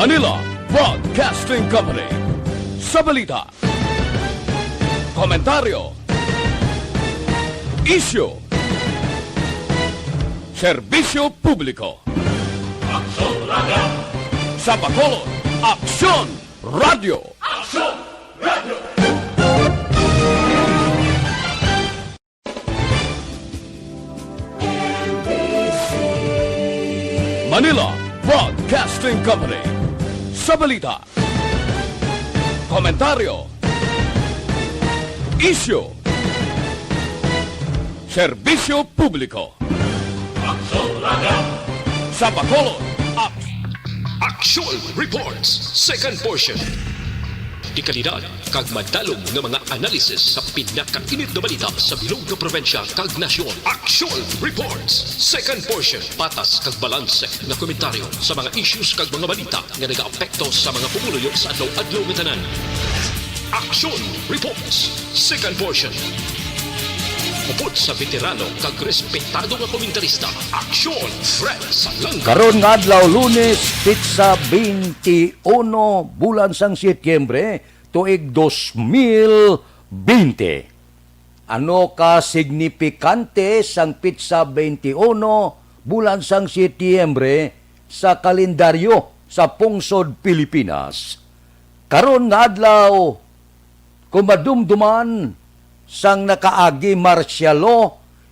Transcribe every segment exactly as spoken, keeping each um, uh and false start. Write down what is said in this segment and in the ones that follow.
Manila Broadcasting Company. Sa balita, komentaryo, isyu, serbisyo publiko. Aksyon Radio. Sa Bacolod, Aksyon Radio. Aksyon Radio. Manila Broadcasting Company. Sa balita, komentaryo, isyu, serbisyo publiko. Aksyon Radio. Sa Bacolod, Ak- Action Reports, second portion. Dekalidad kag madalom nga mga analysis sa pinakainit nga balita sa bilog nga probinsya kag nasyon. Action Reports, second portion. Patas kag balanse nga komentaryo sa mga issues kag mga balita nga nagaapekto sa mga pumuluyo sa adlaw-adlaw nga tanan. Action Reports, second portion. Upod sa veterano kag respetado nga komentarista, Action Fred Salanga. Karon nga adlaw, Lunes, petsa twenty-one, bulan sang Setyembre, tuig dos mil bente. Ano ka signifikante sang petsa twenty-one, bulan sang Setyembre, sa kalendaryo sa pungsod Pilipinas? Karon nga adlaw, kung madumduman sang nakaagi martial law,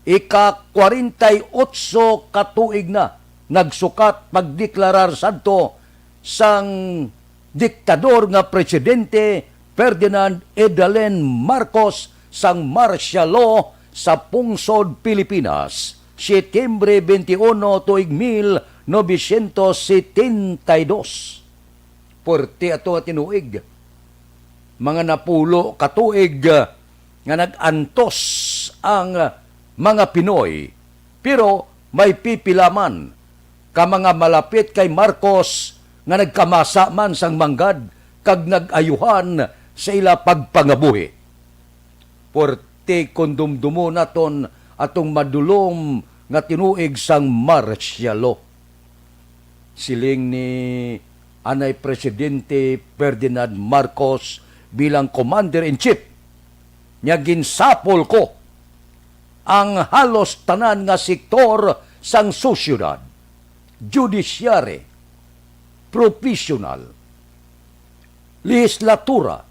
ika kwarenta y otso ka tuig na nagsukat pagdeklarar sadto sang diktador nga Presidente Ferdinand Idalen Marcos sang martial law sa pungsod Pilipinas, Setyembre twenty-one, tuig mil novecientos setenta y dos. Puwerte ato nga tinuig. Mga napulo ka tuig, ah, nga nag-antos ang, ah, mga Pinoy. Pero may pipila man ka mga malapit kay Marcos nga nagkamasa man sang manggad kag nag-ayuhan sa ila pagpangabuhi. Puwerte kon dumdumon naton atong madulom nga tinuig sang martial law. Siling ni anay Presidente Ferdinand Marcos bilang Commander-in-Chief, niya, "Ginsapol ko ang halos tanan nga sektor sang sosyedad, judiciary, professional, lehislatura,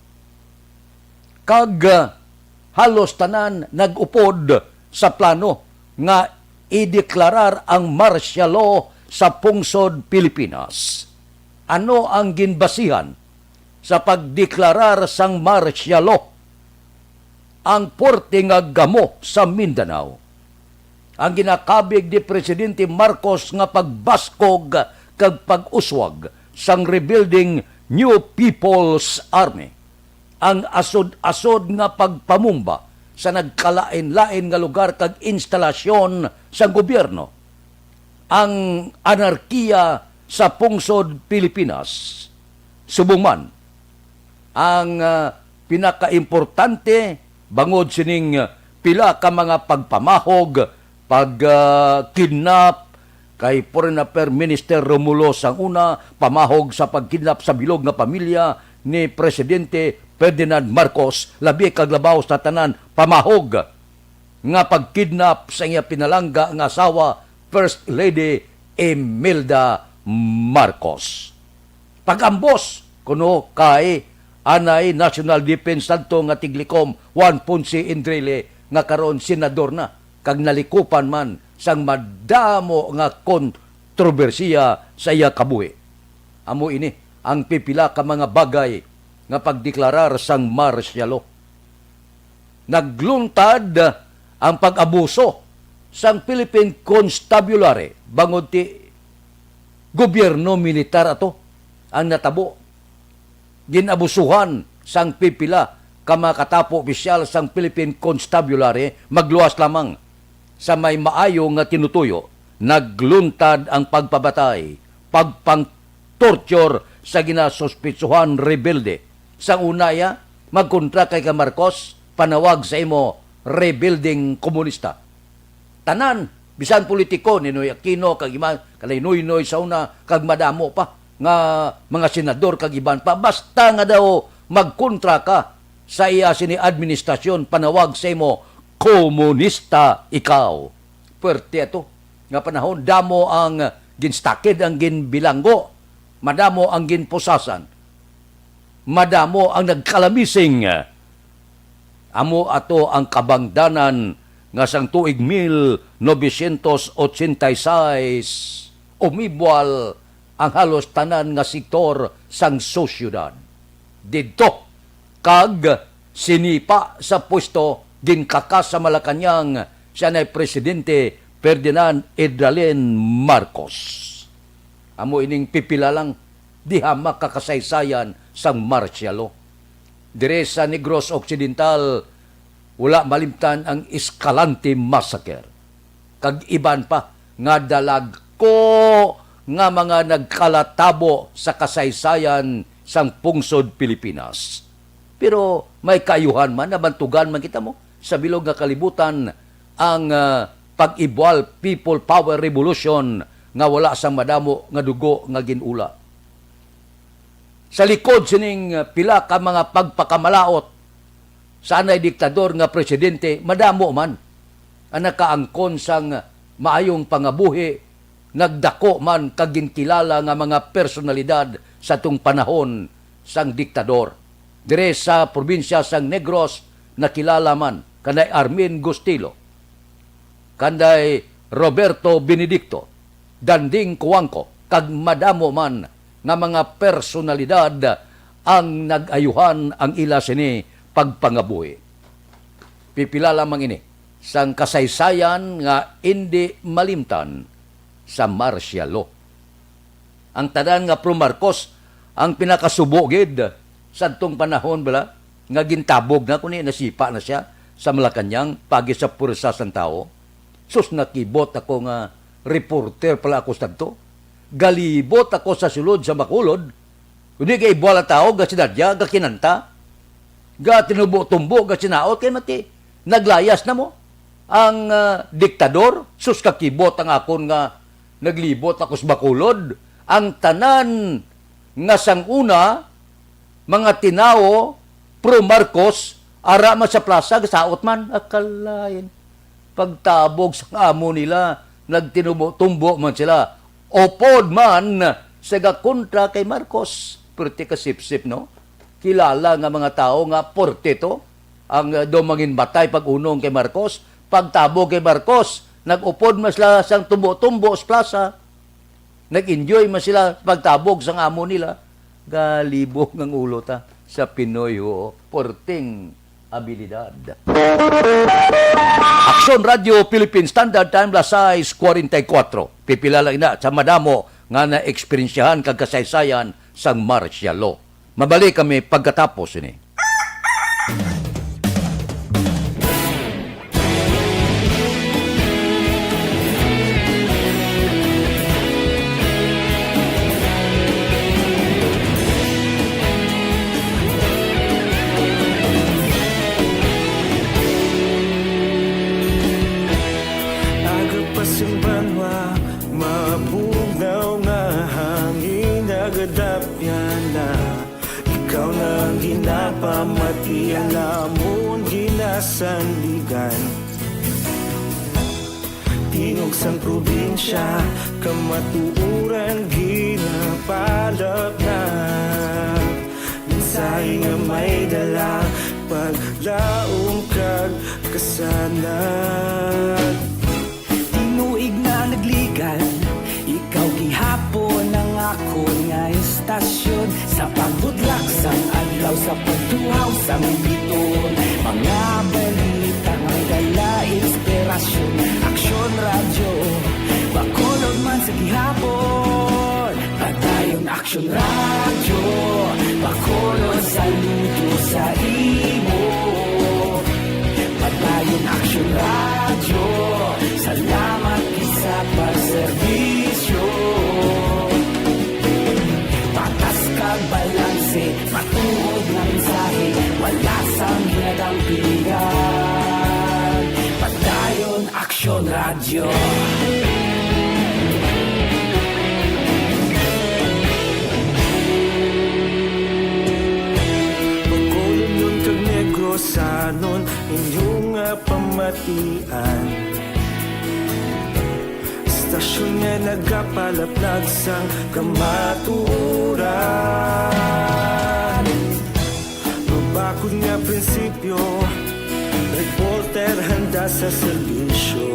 kag, ah, halos tanan nag-upod sa plano nga ideklarar ang martial law sa pungsod Pilipinas." Ano ang ginbasihan sa pagdeklarar sang martial law? Ang puwerte nga gamo sa Mindanao. Ang ginakabig ni Presidente Marcos nga pagbaskog kag pag-uswag sang rebuilding New People's Army, ang asod-asod nga pagpamumba sa nagkalain-lain nga lugar kag instalasyon sang gobyerno, ang anarkiya sa pungsod Pilipinas. Subong man, ang, ah, pinakaimportante bangod sining, ah, pila ka mga pagpamahog, pag, ah, kidnap kay Foreign Affair Minister Romulo sang una, pamahog sa pagkidnap sa bilog nga pamilya ni Presidente Ferdinand Marcos, labi kag labaw sa tanan, pamahog nga pagkidnap sa iya pinalangga nga asawa, First Lady Imelda Marcos. Pag-ambos kuno kay anay National Defense sadto nga tiglikom, Juan Ponce Enrile, nga karon senador na kag nalikupan man sang madamo nga kontrobersiya sa iya kabuhi. Amo ini ang pipila ka mga bagay nga pagdeklarar sang martial law. Nagluntad ang pag-abuso sang Philippine Constabulary bangod ti gobyerno militar ato ang natabo. Gin-abusuhan sang pipila ka mga katapo opisyal sang Philippine Constabulary, magluwas lamang sa may maayo nga tinutuyo, nagluntad ang pagpabatay, pagpang-torture sa ginasuspitsuhan rebelde. Sa una, iya, magkontra kay ka Marcos, panawag sa imo rebeldeng komunista. Tanan, bisan politiko, Ninoy Aquino, kag iman, kanay Noynoy sa una, kag madamo pa. nga mga senador kag iban pa, basta nga daw magkontra ka sa iya sini administrasyon, panawag sa imo, komunista ikaw. Puwerte ato nga panahon, damo ang ginstakid, ang ginbilanggo, madamo ang ginpusasan, madamo ang nagkalamising. Amo ato ang kabangdanan nga sang tuig mil novecientos ochenta y seis, umibwal ang halos tanan nga sektor sang sosyedad didto, kag sinipa sa pwesto, ginkaka sa Malacañang si anay Presidente Ferdinand Edralin Marcos. Amo ining pipila lang diha makakasaysayan sang martial law. Dire sa Negros Occidental, wala malimtan ang Escalante Massacre kag iban pa nga dalagko nga mga nagkalatabo sa kasaysayan sang pungsod Pilipinas. Pero may kaayuhan man, nabantugan man kita mo sa bilog nga kalibutan ang, ah, pag-ibwal People Power Revolution nga wala sang madamo nga dugo nga gin-ula. Sa likod sining, ah, pila ka mga pagpakamalaot sa anay diktador nga presidente, madamo man ang nakaangkon sang maayong pangabuhi, nagdako man kag ginkilala nga mga personalidad sa atong panahon sang diktador. Dire sa probinsya sang Negros, nakilala man kanay Armin Gustilo, kanday Roberto Benedicto, Danding Cuanco, kag madamo man nga mga personalidad ang nag-ayuhan ang ila sini pagpangabuhi. Pipila lamang ini sang kasaysayan nga indi malimtan sa martial law. Ang tanan nga pro Marcos, ang pinakasubo gid sadtong panahon bala nga gintabog na, kundi nasipa na siya sa Malacañang pagi sa pwersa sang tawo. Sus, nakibot ako nga reporter pala ako sadto. Galibot ako sa sulod sa Bacolod, kundi gaibwal ang tawo, gasinadya, gakinanta, gatinubo-tumbo, gasinaot, kay mati, naglayas na mo ang, ah, diktador. Sus, kakibot ang akon nga naglibot ako sa Bacolod. Ang tanan nga sang una, mga tinawo, pro Marcos, ara man sa plasa, gasaot man. Akalain, pagtabog sang amo nila, nagtinubo-tumbo man sila. Upod man sa gakontra kay Marcos. Perti ka sipsip, no? Kilala nga mga tawo nga porte to. Ang, uh, daw manginbatay pag-unong kay Marcos, pagtabog kay Marcos, nag-upod man sila sang tumbo-tumbo sa plasa. Nag-enjoy man sila pagtabog sang amo nila. Galibog ang ulo ta sa Pinoy, ho. Porting abilidad. Aksyon Radio Philippine Standard Time, las sais cuarenta y cuatro. Pipila lang ina sa madamo nga naeksperyensyahan kag kasaysayan sang martial law. Mabalik kami pagkatapos ini. Aga pa sing banwa, mabugnaw nga hangin, nagadapyan na. Ikaw na ang ginapamati, ang lamon ginasandigan. Tingog sang probinsya, kamatuoran ginapalapnap. Mensahe nga may dala, paglaom kag kasanag. Tinuig na nagligan, ikaw gihapon ang akon nga istasyon. Sa pagbudlak sang adlaw, sa pagtuhaw sang biton, mga balita nga dala inspirasyon. Aksyon Radyo, Bacolod man sa gihapon. Padayon Aksyon Radyo, Bacolod, saludo sa imo. Padayon Aksyon Radyo, salamat gid sa pagserbisyo. Patas kag balanse, matuod nga mensahe, wala sang ginadampigan. Padayon Aksyon Radyo. Tian. Istasyon nga nagapalaplag sang kamatuoran. Mabakod nga prinsipyo, reporter handa sa serbisyo.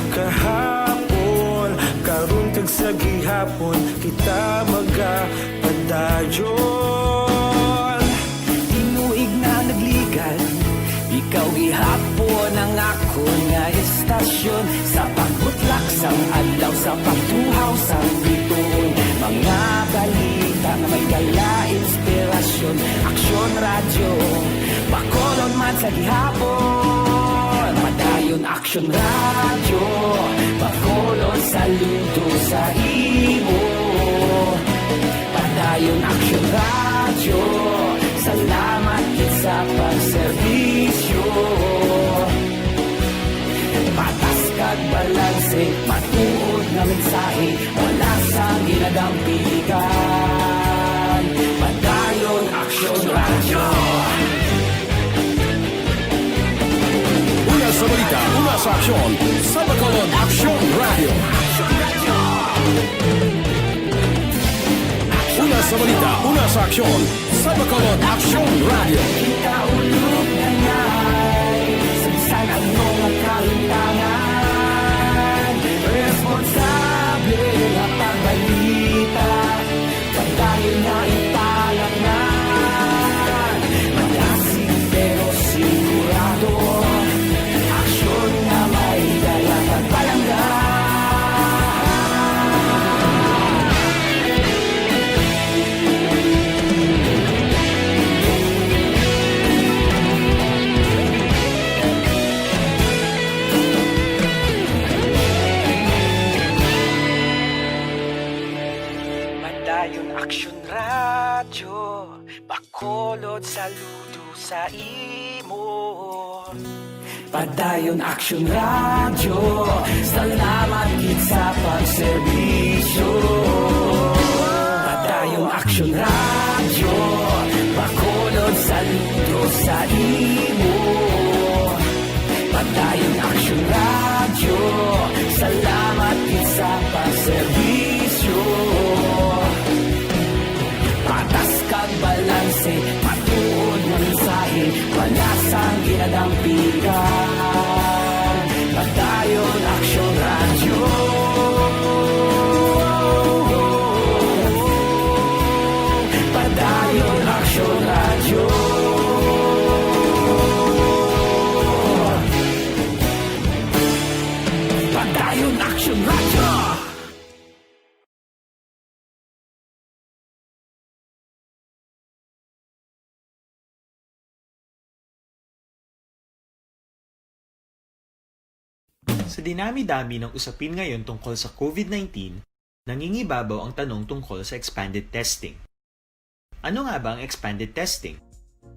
Kahapon, karon, kag sa gihapon, kita magapadayon. Tinuig na nagligad, ikaw gihapon ang akon nga istasyon. Sa pagbutlak sang adlaw, sa pagtuhaw sang bituon, mga balita nga may dala inspirasyon. Aksyon Radyo, Bacolod man sa gihapon. Padayon Aksyon Radyo, Bacolod, saludo sa imo. Padayon Aksyon Radyo, salamat gid sa pagserbisyo. Patas kag balanse, matuod nga mensahe, wala sang ginadampigan. Padayon Aksyon Radyo. Una sa balita, una sa aksyon, sa Bacolod Aksyon Radyo. Una sa balita, una sa aksyon, sa Bacolod Aksyon Radyo. Kita ulog na ngay, sa bisan ano nga kahimtangan, responsable nga pagbalita. Padayon na ipalangnan, malasig pero sigurado. Aksyon nga may dala kag palangga. Padayon Aksyon Radyo, Bacolod, saludo sa imo. Padayon Aksyon Radyo, salamat gid sa pagserbisyo. Padayon Aksyon Radyo, Bacolod, saludo sa imo. Padayon Aksyon Radyo, salamat gid sa pagserbisyo. Patas kag balanse, matuod nga mensahe, wala sang ginadampigan. Padayon Aksyon Radyo. Padayon Aksyon Radyo. Padayon Aksyon Radyo. Sa dinami-dami ng usapin ngayon tungkol sa COVID nineteen, nangingibabaw ang tanong tungkol sa expanded testing. Ano nga ba ang expanded testing?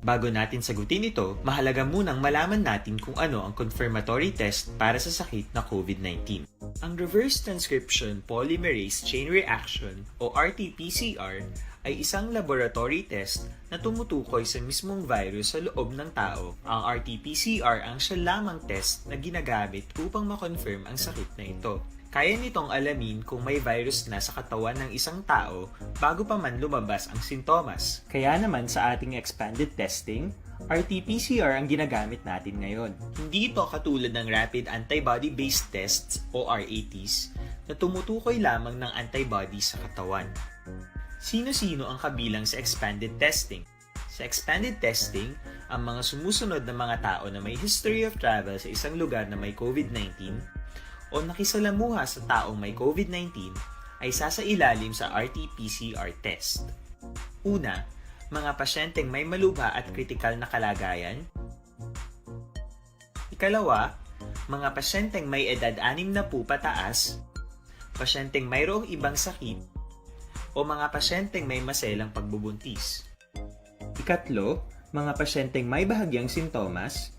Bago natin sagutin ito, mahalaga munang malaman natin kung ano ang confirmatory test para sa sakit na COVID nineteen. Ang reverse transcription polymerase chain reaction o R T P C R ay isang laboratory test na tumutukoy sa mismong virus sa loob ng tao. Ang R T P C R ang siya lamang test na ginagamit upang ma-confirm ang sakit na ito. Kaya nitong alamin kung may virus na sa katawan ng isang tao bago pa man lumabas ang sintomas. Kaya naman sa ating expanded testing, R T P C R ang ginagamit natin ngayon. Hindi ito katulad ng rapid antibody-based tests o R A Ts na tumutukoy lamang ng antibody sa katawan. Sino-sino ang kabilang sa expanded testing? Sa expanded testing, ang mga sumusunod na mga tao na may history of travel sa isang lugar na may COVID nineteen o nakisalamuha sa taong may COVID nineteen ay sasailalim sa R T P C R test. Una, mga pasyenteng may malubha at kritikal na kalagayan. Ikalawa, mga pasyenteng may edad anim na putaas, pasyenteng mayroong ibang sakit, o mga pasyenteng may maselang pagbubuntis. Ikatlo, mga pasyenteng may bahagyang sintomas.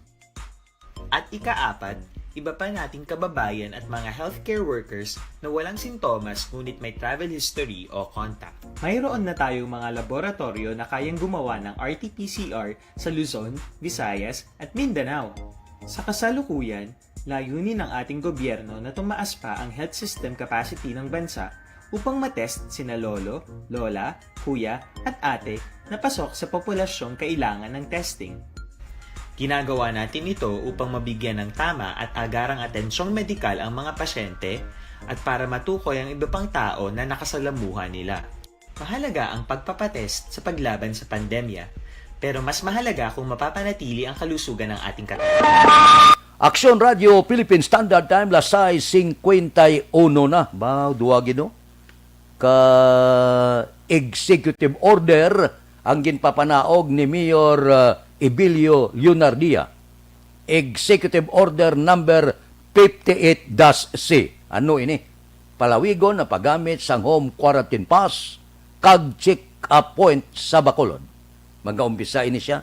At ikaapat, iba pa nating kababayan at mga healthcare workers na walang sintomas ngunit may travel history o contact. Mayroon na tayong mga laboratoryo na kayang gumawa ng R T P C R sa Luzon, Visayas, at Mindanao. Sa kasalukuyan, layunin ng ating gobyerno na tumaas pa ang health system capacity ng bansa upang matest sina lolo, lola, kuya, at ate na pasok sa populasyong kailangan ng testing. Ginagawa natin ito upang mabigyan ng tama at agarang atensyong medikal ang mga pasyente at para matukoy ang iba pang tao na nakasalamuha nila. Mahalaga ang pagpapatest sa paglaban sa pandemya, pero mas mahalaga kung mapapanatili ang kalusugan ng ating katawan. Aksyon Radio Philippine Standard Time, las sais singkwenta y uno na. Ba, duwa gid, no? Ka executive order ang ginpapanaog ni Mayor uh, Ebilio Leonardia. Executive Order number fifty-eight dash C. Ano ini? Palawigon ang paggamit sang home quarantine pass kag check-up point sa Bacolod. Magaumpisa ini siya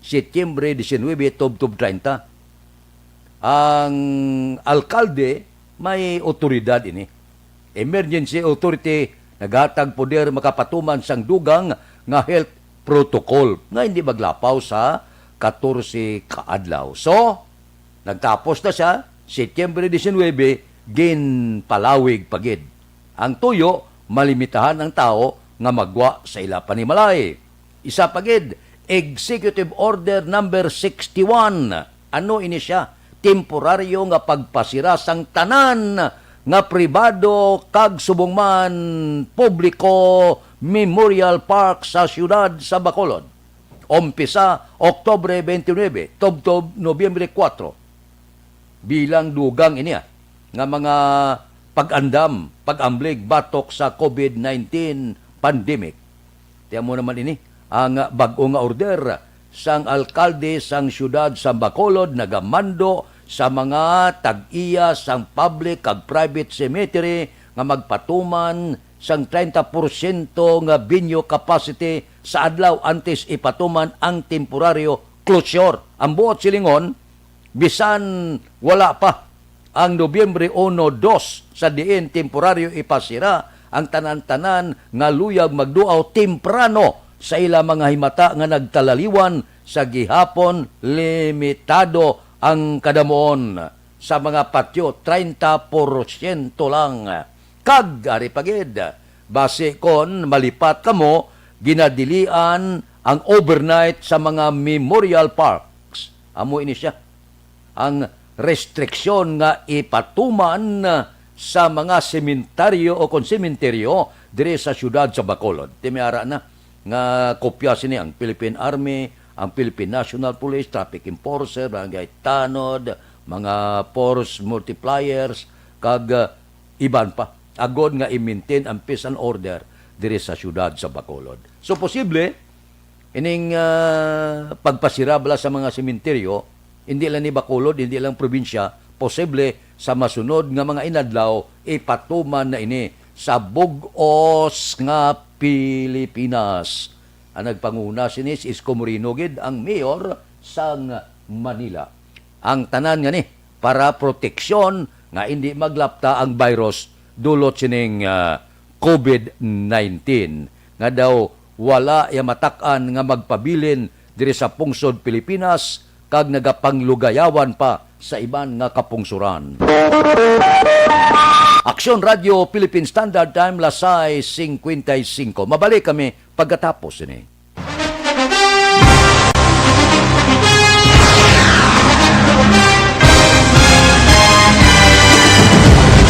Setyembre diecinuebe, tubtob treinta. Ang alkalde may otoridad ini. Emergency authority naghatag poder makapatuman sang dugang nga health protocol nga hindi maglapaw sa katorse ka adlaw. So, nagtapos na siya, Setyembre diecinuebe, ginpalawig pa gid. Ang tuyo, malimitahan ang tawo nga magwa sa ila panimalay. Isa pa gid, Executive Order number sixty-one. Ano ini siya? Temporaryo nga pagpasira sang tanan nga pribado kag subong man publiko Memorial Park sa siyudad sa Bacolod. Umpisa Oktubre twenty-nine, tubtob Nobyembre kuwatro. Bilang dugang ini, ah, nga mga pag-andam, pag-amblig batok sa COVID nineteen pandemic. Tiyan mo naman ini, ang bag-o nga order sang alkalde sang siyudad sa Bacolod nagamando sa mga tag-iya sang public kag private cemetery nga magpatuman sang treinta porsyento nga venue capacity sa adlaw antes ipatuman ang temporaryo closure. Ang buot silingon, bisan wala pa ang Nobyembre uno, dos, sa diin temporaryo ipasira ang tanan-tanan nga luyag magduaw temprano sa ila mga himata nga nagtalaliwan sa gihapon, limitado ang kadamuon sa mga patyo, treinta porsyento lang. Kag ari pa gid, basi kon malipat kamo, ginadilian ang overnight sa mga memorial parks. Amo ini siya ang restriksyon nga ipatuman sa mga sementaryo o kon sementeryo diri sa siyudad sa Bacolod. Ti may ara na nga kopya sini ang Philippine Army, ang Philippine National Police, traffic enforcer, barangay tanod, mga force multipliers, kag, uh, iban pa, agod nga i-maintain ang peace and order diri sa siyudad sa Bacolod. So, posible, ining, ah, pagpasira bala sa mga sementeryo, hindi lang ni Bacolod, hindi lang probinsya, posible sa masunod nga mga inadlaw, ipatuman na ini sa bug-os nga Pilipinas. Ang nagpanguna sini si Isko Moreno gid, ang mayor sang Manila. Ang tanan nga ni para proteksyon nga hindi maglapta ang virus dulot sining, ah, COVID nineteen, nga daw wala ya matak-an nga magpabilin diri sa pungsod Pilipinas kag nagapanglugayawan pa sa iban nga kapungsoran. Aksyon Radio Philippine Standard Time, las sais singkwenta y singko. Mabalik kami pagkatapos ini.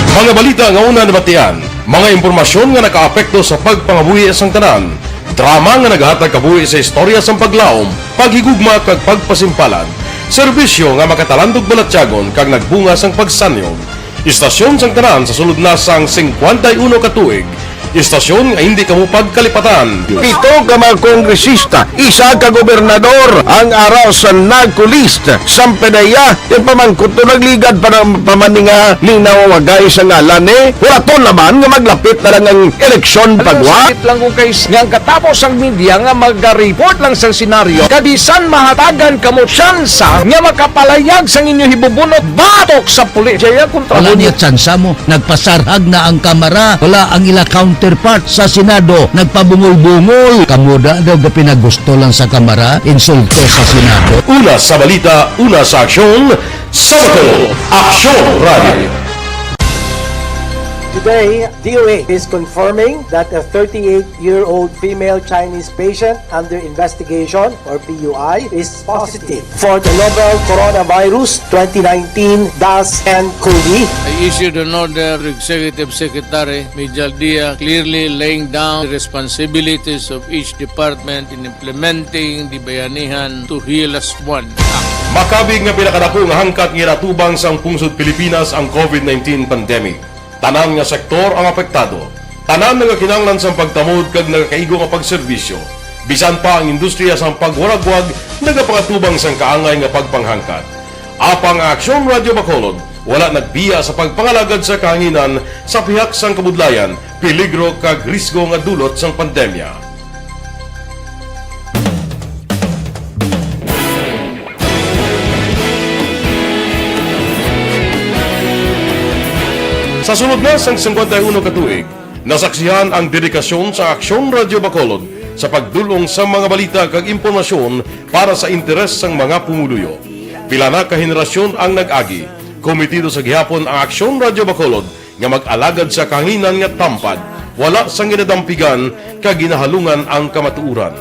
Mga balita nga una nabatian, mga impormasyon nga nakaapekto sa pagpangabuhi sang tanan, drama nga naghatag kabuhi sa istorya sang paglaom, paghigugma kag pagpasimpalad, serbisyo nga makatalandog balatyagon kag nagbunga sang pagsanyog. Istasyon sang tanan sa sulod na sang singkwenta y uno ka tuig. Istasyon nga hindi kamo pagkalipatan. Pito ka mga kongresista, isa ka gobernador ang ara sa NAGCO list. Sang PDEA, yung pamangkot to nagligad pa ng pamaninga, linaw wagay sa ngalan eh. Wala to naman nga maglapit na lang ang eleksyon pagwa. Sakit lang kung kay nga ang katapos ang media nga mag-report lang sa senaryo. Kabisan mahatagan kamo tsansa nga makapalayag sang inyo hibubunot batok sa pulis. Jaya kontra Wala mo. Niya tsansa mo. Nagpasarhag na ang kamara. Wala ang ila Counterpart sa Senado, nagpabungol-bungol. Kamo da daw gapinagusto lang sa Kamara, insulto sa Senado. Una sa balita, una sa aksyon, sa Bacolod, Aksyon Radio. Today, D O A is confirming that a thirty-eight-year-old female Chinese patient under investigation, or P U I, is positive for the novel coronavirus twenty nineteen dash N cov. I issued an order to Executive Secretary Mijal Dia, clearly laying down the responsibilities of each department in implementing the Bayanihan to Heal Us One Act. Makabig nga pinakadako nga hangkat nga ginatubang sang pungsod Pilipinas ang covid nineteen pandemic. Tanan nga sektor ang apektado. Tanan nagakinahanglan sang pagtamod kag nagakaigo nga pagserbisyo. Bisan pa ang industriya sang pagwaragwag nagapangatubang sang kaangay nga pagpanghangkat. Apang ang Aksyon Radyo Bacolod wala nagbiya sa pagpangalagad sa kahanginan sa pihak sang kabudlayan, peligro kag risgo nga dulot sang pandemya. Sa sulod na sang singkwenta y uno ka tuig, nasaksihan ang dedikasyon sa Aksyon Radyo Bacolod sa pagdul-ong sa mga balita kag impormasyon para sa interes sang mga pumuluyo. Pila na ka henerasyon ang nag-agi. Komitido sa gihapon ang Aksyon Radyo Bacolod nga mag-alagad sa kahanginan nga tampad, wala sang ginadampigan kag ginahalungan ang kamatuoran.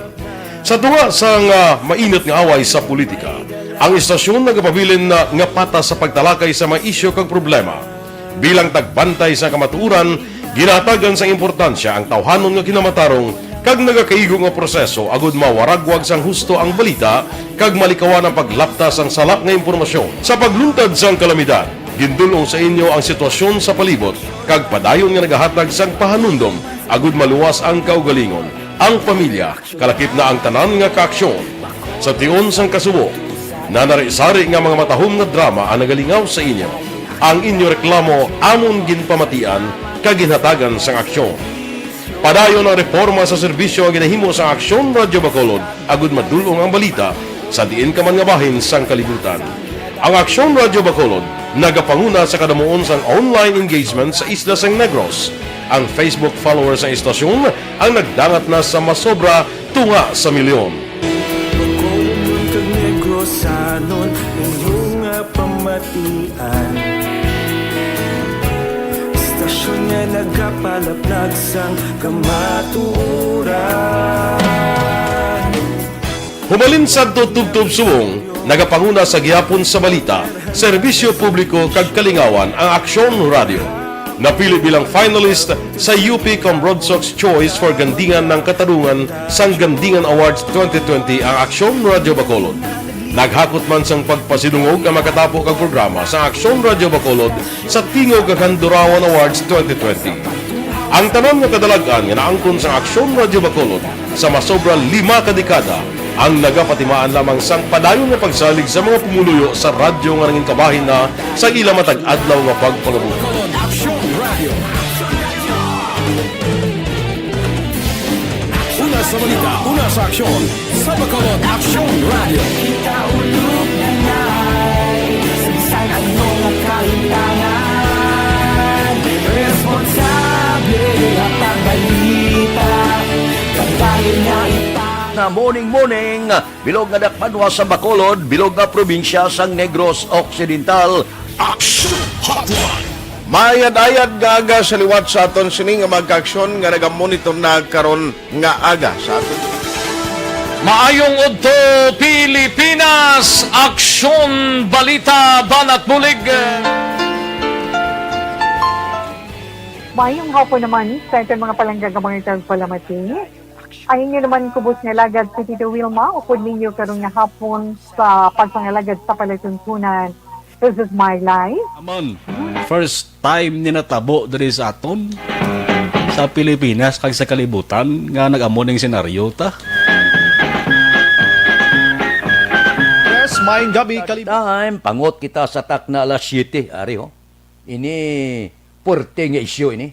Sa tunga sang, ah, mainit nga away sa politika, ang istasyon nagapabilin na nga patas sa pagtalakay sa mga isyu kag problema. Bilang tagbantay sa kamatuoran, ginahatagan sang importansya ang tawhanon nga kinamatarong kag nagakaigo nga proseso agud mawaragwag sang husto ang balita kag malikawan ang paglapta sang sala nga impormasyon. Sa pagluntad sang kalamidad, gindul-ong sa inyo ang sitwasyon sa palibot kag padayon nga nagahatag sang pahanumdom agud maluwas ang kaugalingon, ang pamilya, kalakip na ang tanan nga kaaksyon. Sa tion sang kasubo, nanari-sari nga mga matahom nga drama ang nagalingaw sa inyo. Ang inyo reklamo amon ginpamatian kag ginhatagan sang aksyon. Padayon ang reporma sa serbisyo nga ginahimo sa Aksyon Radyo Bacolod agud madul-ong ang balita sa diin ka man nga bahin sang kalibutan. Ang Aksyon Radyo Bacolod nagapanguna sa kadamuon sang online engagement sa isla sang Negros. Ang Facebook followers sang istasyon ang nagdangat na sa masobra tunga sa milyon. Bacolod kag Negrosanon, inyo nga pamatian. Istasyon nga nagapalaplag sang kamatuoran. Humalin sadto tubtob subong, nagapanguna sa gihapon sa balita, serbisyo publiko kag kalingawan ang Aksyon Radio. Napili bilang finalist sa U P Comrodsox Choice for Gandingan ng Katarungan sang Gandingan Awards twenty twenty ang Aksyon Radio Bacolod. Naghakot man sang pagpasidungog ang makatapo kag programa sa Aksyon Radio Bacolod sa Tingog kag Handurawan Awards twenty twenty. Ang tanan nga kadalag-an nga naangkon sang Aksyon Radio Bacolod sa masobra lima ka dekada ang nagapatimaan lamang sang padayon nga pagsalig sa mga pumuluyo sa radyo nga nangin kabahin na sa ila matag adlaw nga pagpangabuhi. Aksyon Radio. Una sa balita, una sa aksyon, sa Bacolod Aksyon Radio. Kita ulog na ngay, sa bisan ano nga kahitangan, responsable ang pagbalita, kabahin nga ipang- Na morning, morning. Bilog nga dakbanwa sa Bacolod, bilog nga probinsya sang Negros Occidental. Action Hotline. Mayad-ayad nga aga sa liwat sa aton sini nga magkaaksyon nga nagamonitor na karon nga aga sa aton. Maayong udto, Pilipinas! Aksyon, balita, banat, bulig. Maayong hapon naman sa aton mga palangga nga mga tagpalamati. Ang inyo naman kubos nga alagad si Tito Wilma, upod ninyo karon nga hapon sa pagpangalagad sa palatuntunan. This is my life. Amon, first time ni natabo diri sa aton, sa Pilipinas, kag sa kalibutan, nga nag-amo ning senaryo ta. Yes, maayong gabi, kalib- Time, pangot kita sa takna alas siyete, ari, ho. Ini puwerte nga isyu ini.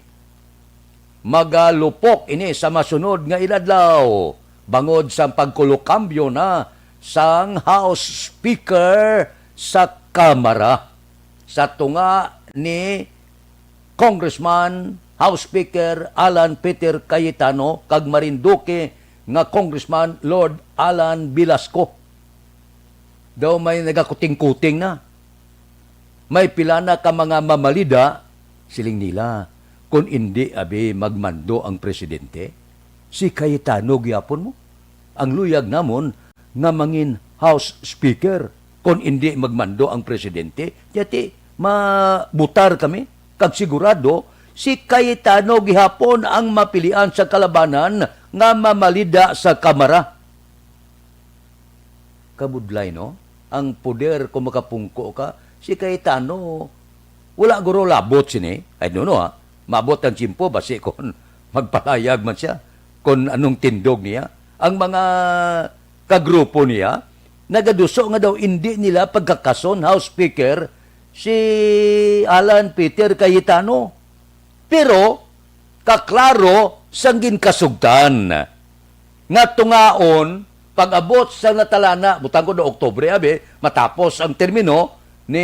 Magalupok ini sa masunod nga inadlaw bangod sa pagkulokambyo na sang House Speaker sa Kamara, sa tunga ni Congressman House Speaker Alan Peter Cayetano kag Marinduque nga Congressman Lord Alan Velasco. Daw may nagakuting-kuting na. May pila na ka mga mamalida, siling nila, "Kon indi abi magmando ang presidente, si Cayetano gyapon mo. Ang luyag namon nga mangin House Speaker kon indi magmando ang presidente, yati mabutar kami." Kag sigurado, si Cayetano gihapon ang mapilian sa kalabanan nga mamalida sa Kamara. Kabudlay, no? Ang poder, kung makapungko ka, si Cayetano, wala guro labot sini. I don't know, ha? Maabot ang tiyempo, basi kon magpalayag man siya, kung anong tindog niya. Ang mga kagrupo niya, nagaduso nga daw indi nila pagkakason House Speaker si Alan Peter Cayetano. Pero kaklaro sang ginkasugtan nga tungaon, pag-abot sa natalana, butang ko na Oktubre, abi, matapos ang termino ni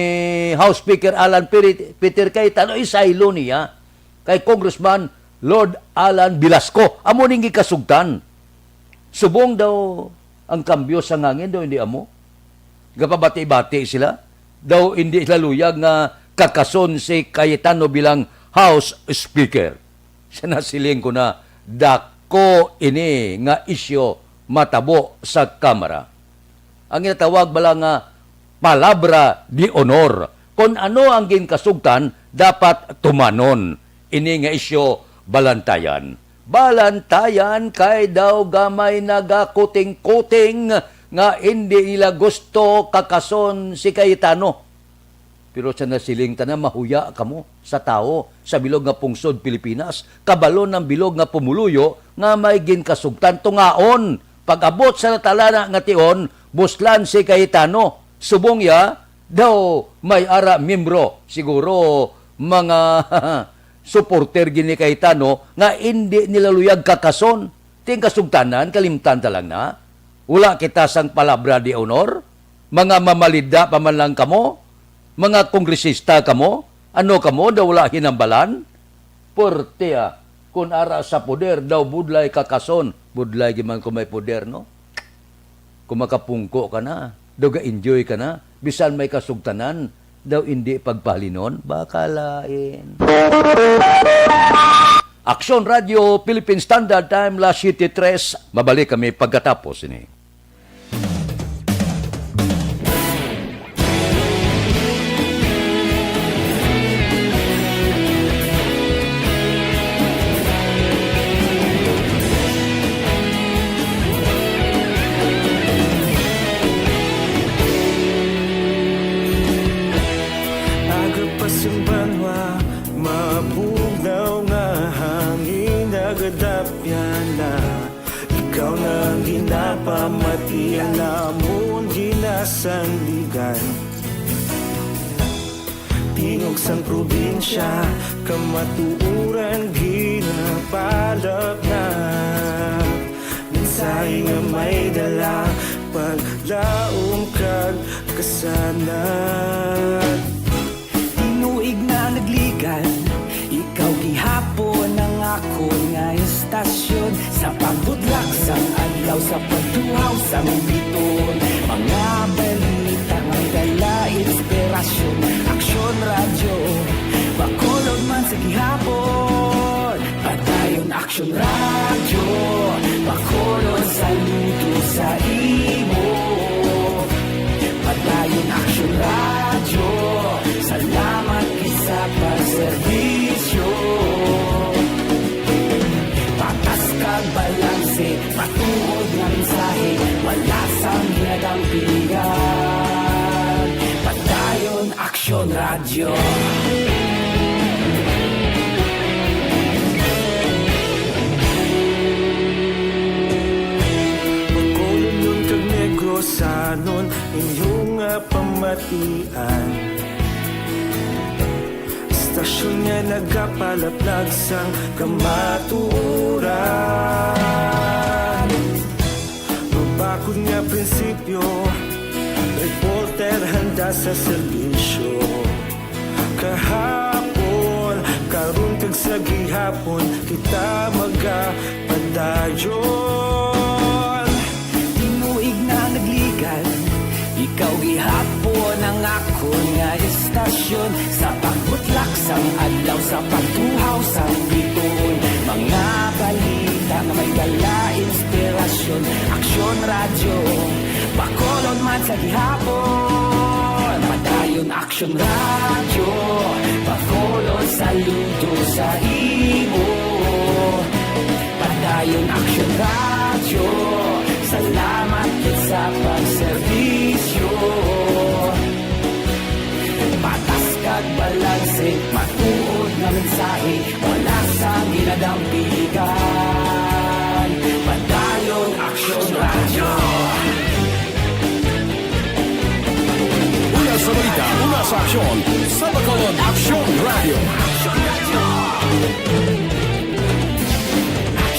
House Speaker Alan Piri-, Peter Cayetano, isaylo niya kay Congressman Lord Alan Velasco. Amo ning gikasugtan. Subong daw ang kambyo sa hangin daw, hindi amo. Gapabati-bati sila. Daw hindi sila luyag nga kakason si Cayetano bilang House Speaker. Sa nasiling ko na, dako ini nga isyu matabo sa Kamara. Ang ginatawag bala nga palabra de honor. Kon ano ang ginkasugtan, dapat tumanon. Ini nga isyu, balantayan. Balantayan kay daw gamay nagakuting-kuting nga indi nila gusto kakason si Cayetano. Pero sa nasiling tanan, mahuya kamo sa tawo sa bilog nga pungsod Pilipinas. Kabalo ang bilog nga pumuluyo nga may ginkasugtan tungaon. Pag-abot sa natalana nga tion, buslan si Cayetano. Subong iya, daw may ara miyembro, siguro mga supporter gini kay Cayetano nga indi nila luyag kakason. Ting kasugtanan, kalimtan ta lang na. Wala kita sang palabra de honor. Mga mamalida pa man lang kamo. Mga kongresista kamo. Ano kamo, daw wala hinambalan? Pwerte, ah. Kun ara sa poder, daw budlay kakason. Budlay gyud man kung may poder, no? Kung makapungko ka na, daw ga-enjoy ka na, bisan may kasugtanan, daw indi pagpahalinon, baka lain. Aksyon Radio, Philippine Standard Time, las siyete tres. Mabalik kami pagkatapos ini. Aga pa sing banwa, mabugnaw nga hangin, nagadapyan na. Ikaw na ang ginapamati, ang lamon ginasandigan. Tingog sang probinsya, kamatuoran ginapalapnap. Mensahe nga may dala, paglaom kag kasanag. Tinuig na nagligan, ikaw gihapon ang akon nga istasyon. Sa pagbudlak sang adlaw, sa pagtuhaw sang biton, mga balita nga may dala inspirasyon. Aksyon Radyo, Bacolod man sa gihapon. Padayon Aksyon Radyo, Bacolod, saludo sa imo. Padayon Aksyon Radyo, salamat gid sa pagserbisyo. Patas kag balanse, matuod nga mensahe, wala sang ginadampingan. Padayon Aksyon Radyo. Bacolodnon kag Negrosanon, inyo nga pamatian. Istasyon nga nagapalaplag sang kamatuoran. Mabakod nga prinsipyo, reporter handa sa serbisyo. Kahapon, karon, kag sa Gihapon kita magapadayon. Tinuig na nagligan, ikaw gihapon ang akon nga istasyon. Sa pagbutlak sang adlaw, sa pagtuhaw sang bituon, mga balita nga may dala inspirasyon. Aksyon Radyo, Bacolod man sa gihapon. Padayon Aksyon Radyo, Bacolod, saludo sa imo. Padayon Aksyon Radyo, salamat gid sa pagserbisyo. Patas kag balanse, matuod nga mensahe, wala sang ginadampigan. Padayon Aksyon Radyo. Una sa balita, una sa aksyon, sa Bacolod Aksyon Radyo.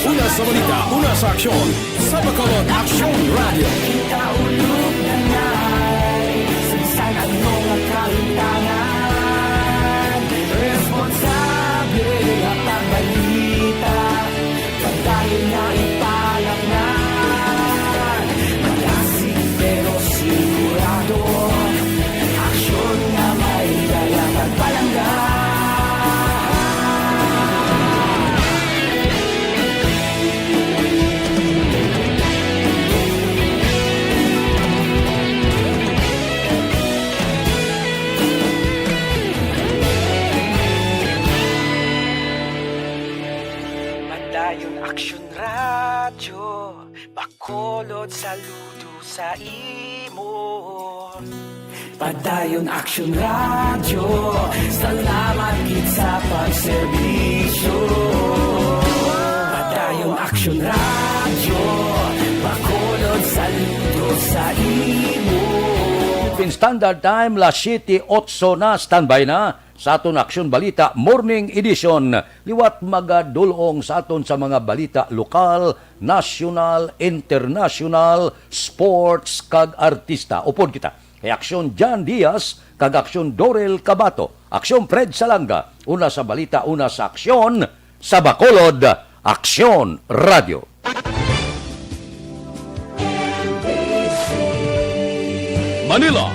Una sa balita, una sa aksyon, sa Bacolod Aksyon Radyo. Kita ulog na ngay, sa ano nga kahintangan, responsable nga pagbalita. Padayon na ipalaknan, malasig pero sigurado. Aksyon nga may dala kag palangga. Padayon Aksyon Radyo, Bacolod, saludo sa imo. Padayon Aksyon Radyo, salamat gid sa pagserbisyo. Padayon Aksyon Radyo, Bacolod, saludo sa imo. Philippine Standard Time, las siete otso na, standby na sa aton Aksyon Balita Morning Edition. Liwat magadulong sa aton sa mga balita lokal, nasyonal, internasyonal, sports, kag artista. Upod kita kay Aksyon Jan Diaz kag Aksyon Dorel Cabato, Aksyon Fred Salanga, una sa balita, una sa aksyon, sa Bacolod, Aksyon Radyo. Manila,